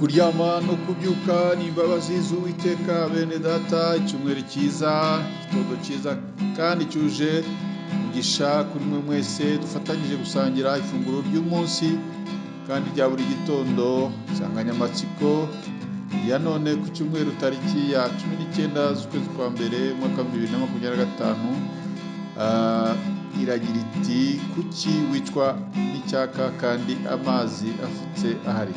Kuryama no kubyuka ni imbabazi z'Uwiteka. Bene data, icyumweru cyiza, igitondo cyiza kandi cyuje umugisha kuri mwe mwese dufatanyije gusangira ifunguro ry'umunsi kandi rya buri gitondo. Insanganyamatsiko ya none ku cyumweru tariki ya 19 z'ukwezi kwa mbere umwaka wa 2025 iragira iti: kuki wicwa n'icyaka kandi amazi afutse ahari?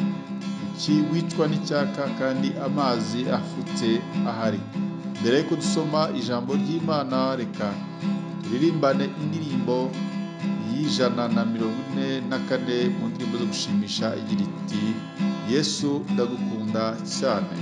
Kuki wicwa n'icyaka kandi amazi afutse ahari? Mbere yuko dusoma ijambo ry'Imana, reka turirimbane indirimbo y'144 mu ndirimbo zo gushimisha igira iti: Yesu ndagukunda cyane.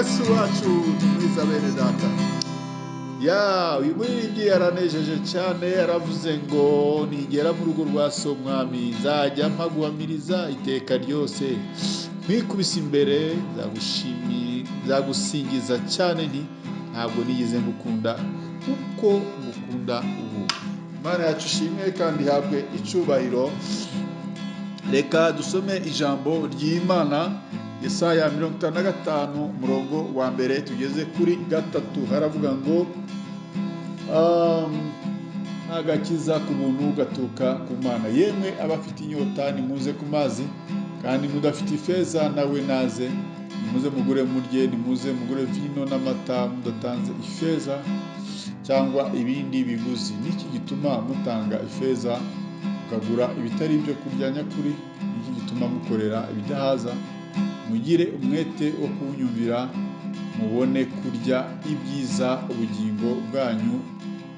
Yesu wacu ni mwiza, bene data. Ya, uyu muririmbyi yaranejeje cyane. Yaravuze ngo: "Nigera mu rugo rwa so, Mwami, nzajya mpaguhamiriza iteka ryose, nkwikubise imbere nzagusingiza cyane nti ntabwo nigeze ngukunda kuko ngukunda ubu." Imana yacu ishimwe kandi ihabwe icyubahiro. Reka dusome ijambo ry'Imana, Yesaya 55, umurongo wa 1 tugeze kuri 3. Haravuga ngo: "Agakiza ku buntu gaturuka ku Mana. Yemwe abafite inyota, nimuze ku mazi, kandi mudafite ifeza nawe naze. Nimuze mugure murye, nimuze mugure vino n'amata mudatanze ifeza cyangwa ibindi biguzi. Niki gituma mutanga ifeza mukagura ibitari ibyo kurya nyakuri? Niki gituma mukorera ibidahaza? Mugire umwete wo kunyumvira, mubone kurya ibyiza, ubugingo bwanyu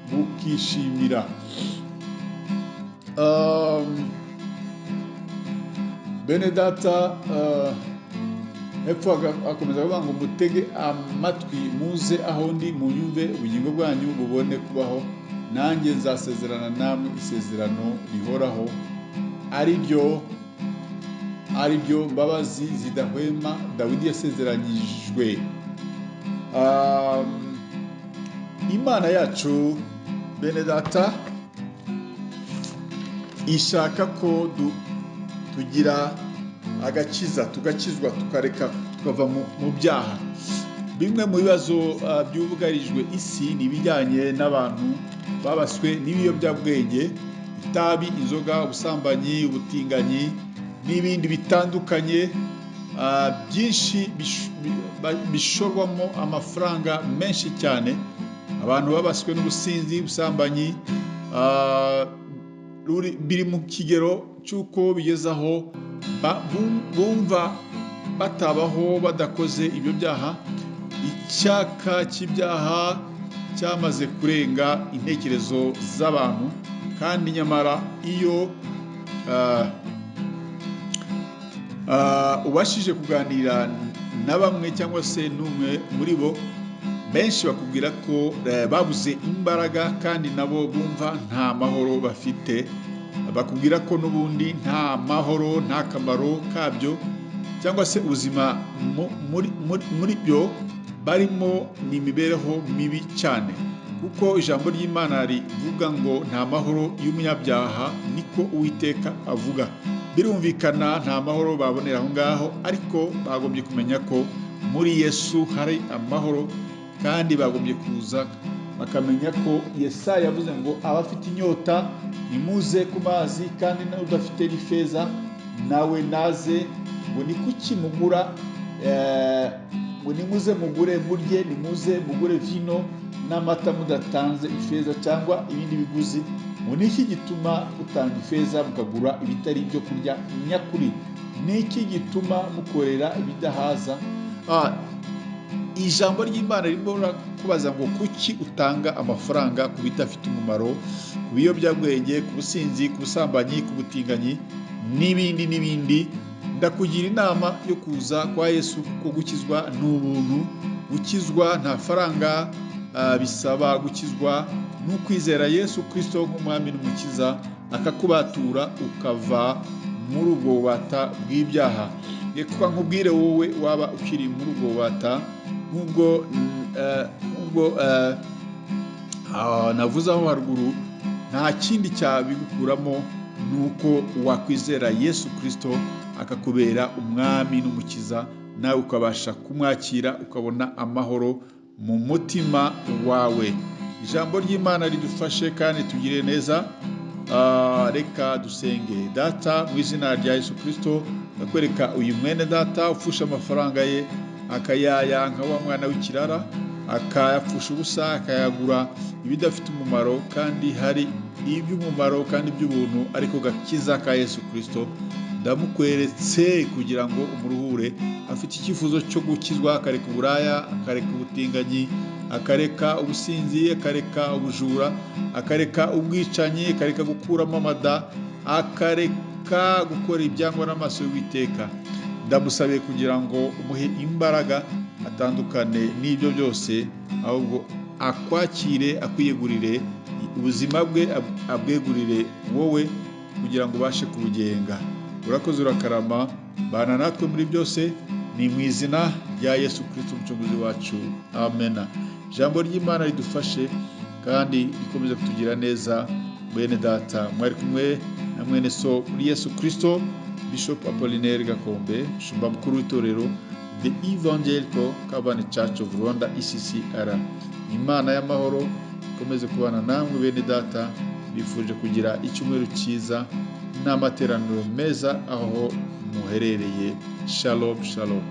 bukishimira." Bene data, hepfo akomeza avuga ngo: "Mutege amatwi, muze aho ndi, munyumve, ubugingo bwanyu bubone kubaho. Nanjye nzasezerana namwe isezerano rihoraho, ari ryo mbabazi zidahwema Dawidi yasezeranyijwe." Imana yacu, bene data, ishaka ko tugira agakiza, tugakizwa, tukareka, tukava mu byaha. Bimwe mu bibazo byugarijwe isi ni ibijyanye n'abantu babaswe n'ibiyobyabwenge: itabi, inzoga, ubusambanyi, ubutinganyi n'ibindi bitandukanye byinshi bishorwamo amafaranga menshi cyane. Abantu babaswe n'ubusinzi, ubusambanyi, biri mu kigero cy'uko bigeze aho bumva batabaho badakoze ibyo byaha. Icyaka cy'ibyaha cyamaze kurenga intekerezo z'abantu, kandi nyamara iyo ubashije kuganira na bamwe cyangwa se n'umwe muri bo, benshi bakubwira ko babuze imbaraga kandi nabo bumva nta mahoro bafite. Bakubwira ko n'ubundi nta mahoro, nta kamaro kabyo, cyangwa se ubuzima muri byo barimo ni imibereho mibi cyane, kuko ijambo ry'Imana rivuga ngo: "Nta mahoro y'umunyabyaha, niko Uwiteka avuga." Birumvikana, nta mahoro babonera aho ngaho, ariko bagombye kumenya ko muri Yesu hari amahoro, kandi bagombye kuza bakamenya ko Yesaya yavuze ngo: "Abafite inyota, nimuze ku mazi, kandi n'udafite n'ifeza nawe naze." Ngo: "Ni kuki mugura?" Ngo: "Nimuze mugure murye, nimuze mugure vino n'amata mudatanze ifeza cyangwa ibindi biguzi. Ngo ni iki gituma mutanga ifeza mukagura ibitari ibyo kurya nyakuri? Ni iki gituma mukorera ibidahaza?" Ijambo ry'Imana ririmo kubaza ngo: kuki utanga amafaranga ku bidafite umumaro, ku biyobyabwenge, ku businzi, ku busambanyi, ku butinganyi n'ibindi n'ibindi? Ndakugira inama yo kuza kwa Yesu, kuko gukizwa ni ubuntu. Gukizwa nta faranga bisaba. Gukizwa ni ukwizera Yesu Kirisito nk'Umwami n'Umukiza, akakubatura ukava muri ubwo bubata bw'ibyaha. Reka nkubwire, wowe waba ukiri muri ubwo bubata, nk'ubwo navuze aho haruguru, nta kindi cyabigukuramo, ni uko wakwizera Yesu Kirisito akakubera Umwami n'Umukiza, nawe ukabasha kumwakira, ukabona amahoro mu mutima wawe. Ijambo ry'Imana ridufashe kandi tugire neza. Reka dusenge. Data, mu izina rya Yesu Kirisito, ndakwereka uyu mwene data upfusha amafaranga ye, akayaya nka wa mwana w'ikirara, akayapfusha ubusa, akayagura ibidafite umumaro, kandi hari iby'umumaro kandi by'ubuntu, ariko gakiza ka Yesu Kirisito. Ndamukweretse kugira ngo umuruhure. Afite icyifuzo cyo gukizwa, akareka uburaya, akareka ubutinganyi, akareka ubusinzi, akareka ubujura, akareka ubwicanyi, akareka gukuramo amada, akareka gukora ibyangwa n'amaso y'Uwiteka. Ndamusabiye kugira ngo umuhe imbaraga. atandukane n'ibyo byose, ahubwo akwakire, akwiyegurire ubuzima bwe, abwegurire wowe kugira ngo ubashe kubugenga. Urakoze, urakarama, bana natwe muri byose. Ni mu izina rya Yesu Kristo Umucunguzi wacu, amena. Ijambo ry'Imana ridufashe kandi rikomeze kutugira neza. Mwene data mwari kumwe na mwene so muri Yesu Kristo, Bishop Apollinaire Gakombe, umushumba mukuru w'itorero The Evangelical Covenant Church of Rwanda, ECCR. Imana y'amahoro ikomeze kubana namwe bene data. Bifuje kugira icyumweru cyiza n'amateraniro meza aho muherereye. Shalom, shalom.